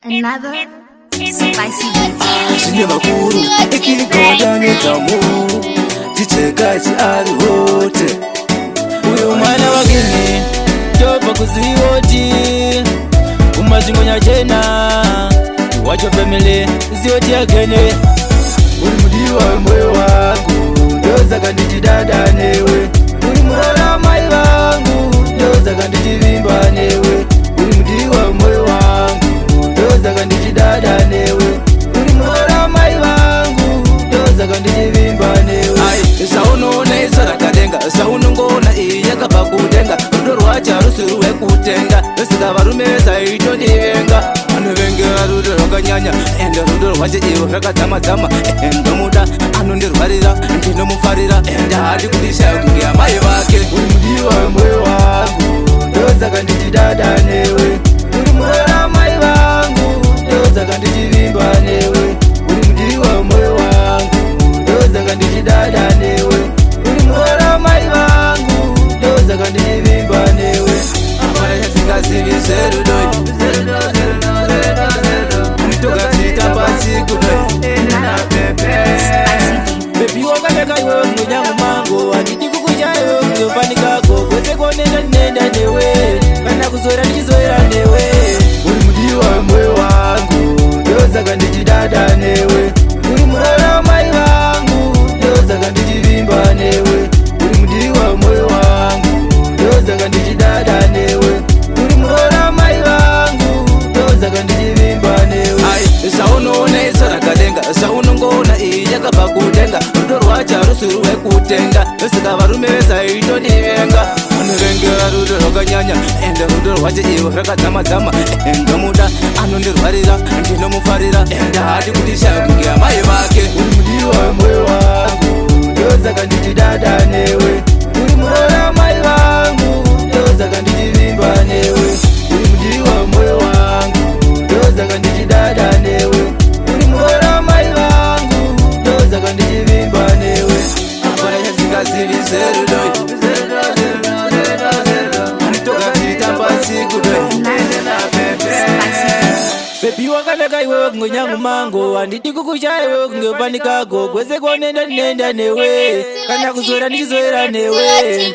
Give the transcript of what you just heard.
Another spicy beat. Zvine vakuru ikigodanyedzamu tichekachi ari hote. Uyu mwana wakini tobva kuzioti kumasvingo nyachena wacho family zioti agene. Uri mudiwa wemwoyo wangu, ndosaka ndichidada newe. Uri murora mai vangu, ndosaka ndichivimba newe. Uri mudiwa wemwoyo wangu, ndosaka ndichidada newe. Uri murora mai vangu, ndosaka ndichivimba newe. Ai, zvaunoona iso rakadenga, zvaunongoona iyi yakabva kudenga. Rudo rwacho harusi rwekutenga, saka varume vese aitondivenga. Anovengera rudo rwakanyanya, ende rudo rwacho ivo rwakadzama-dzama. Ndomuda, anondirwarira, ndinomufarira, ende haadi kundishaya kunge amai vake. Uri mudiwa wemwoyo wangu, ndosaka ndichidada newe. Uri murora mai vangu, ndosaka ndichivimba newe. Uri mudiwa wemwoyo wangu, ndosaka ndichidada newe. Uri murora mai vangu, ndosaka ndichivimba newe. Hapana chatingazivi zverudo, tokachita pasi kudo. Spicy beat. Baby wakanaka iwewe, munyangu mangu handidi kukuchayo kuzofanikako kwese kuonenda ndinenda newe, kana kuzora ndichizoera newe. Uri mudiwa wemwoyo wangu, ndosaka ndichidada newe. Uri murora mai vangu, ndosaka ndichivimba newe. Uri mudiwa wemwoyo wangu, ndosaka ndichidada newe. Uri murora mai vangu, ndosaka ndichivimba newe. Ai, zvaunoona iso rakadenga, zvaunongoona iyi yakabva kudenga. Rudo rwacho harusi rwekutenga, saka varume vese aitondivenga. Anovengera rudo rwakanyanya, ende rudo rwacho ivo rwakadzama-dzama. Ndomuda, anondirwarira, ndinomufarira, ende haadi kundishaya kunge amai vake. Uri mudiwa wemwoyo wangu, ndosaka ndichidada newe. Uri murora mai vangu, ndosaka ndichivimba newe. Uri mudiwa wemwoyo wangu, ndosaka ndichidada newe. Uri murora mai vangu, ndosaka ndichivimba newe. Hapana chatingazivi zverudo, tokachita pasi kudo. Spicy beat. Baby wakanaka iwewe kungonyangu mangu handidi kukuchayo kunge fanikako kwese kuonenda ndinenda newe, kana kuzora ndichizoera newe.